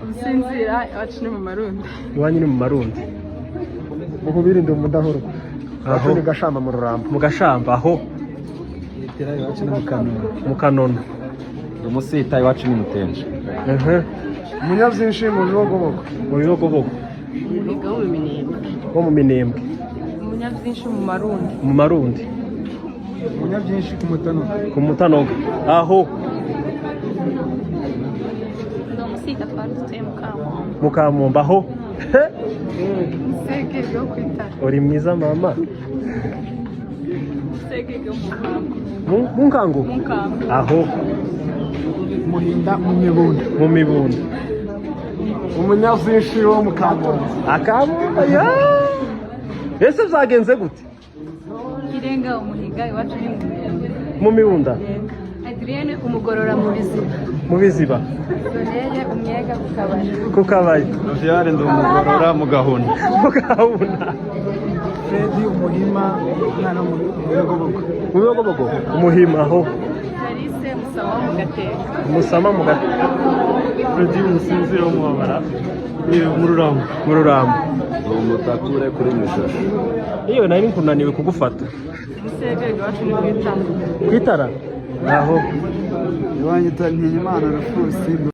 Ubusinzira, iwacu ni mu Marundi. Iwanyu ni mu Marundi. Muhubirinde umudahurwa. Aho. Iwacu ni Gashamba mu Rurambo. Mu Gashamba, aho. Iwacu ni mu Kanura. Mu Kanono. Umusita, iwacu ni Mutenje. Umunyabyinshi mu Bibogobogo. Mu Bibogobogo. Umuhiga wo mu Minembwe. Wo mu Minembwe. Umunyabyinshi mu Marundi. Mu Marundi. Umunyabyinshi ku Mutanoga. Ku Mutanoga, aho. Ndi umusita, twari dutuye mu Kamombo. Mu Kamombo, aho. Segege wo kwitara. Uri mwiza, mama. Segege wo mu Nkangu. Mu Nkangu. Mu Nkangu. Aho. Muhinda mu Mibunda. Mu Mibunda. Umunyabyinshi wo mu Kamombo. Akamombo ya ese byagenze gute? Kirenga umuhiga, iwacu ni mu Mibunda. Mu Mibunda. Adrienne umugorora mu Biziba. Mu Biziba. Soreye umwega ku Kabari. Ku Kabari. Ruvyare, ndi umugorora mu Gahuna. Mu Gahuna. Fredi umuhima, umwana mu Bibogobogo. Mu Bibogobogo, umuhima, aho. Clarisse Musaba mu Gateka. Musama mu Gateka. Fredi umusinzira wo mu Mabara mu Rurambo. Mu Rurambo. Ndi umutakure kuri Mishasha. Iyo nari nkunaniwe kugufata. Musegege, iwacu ni kwitara. Kwitara, aho. Iwanyu Ntinyimana Rufusi.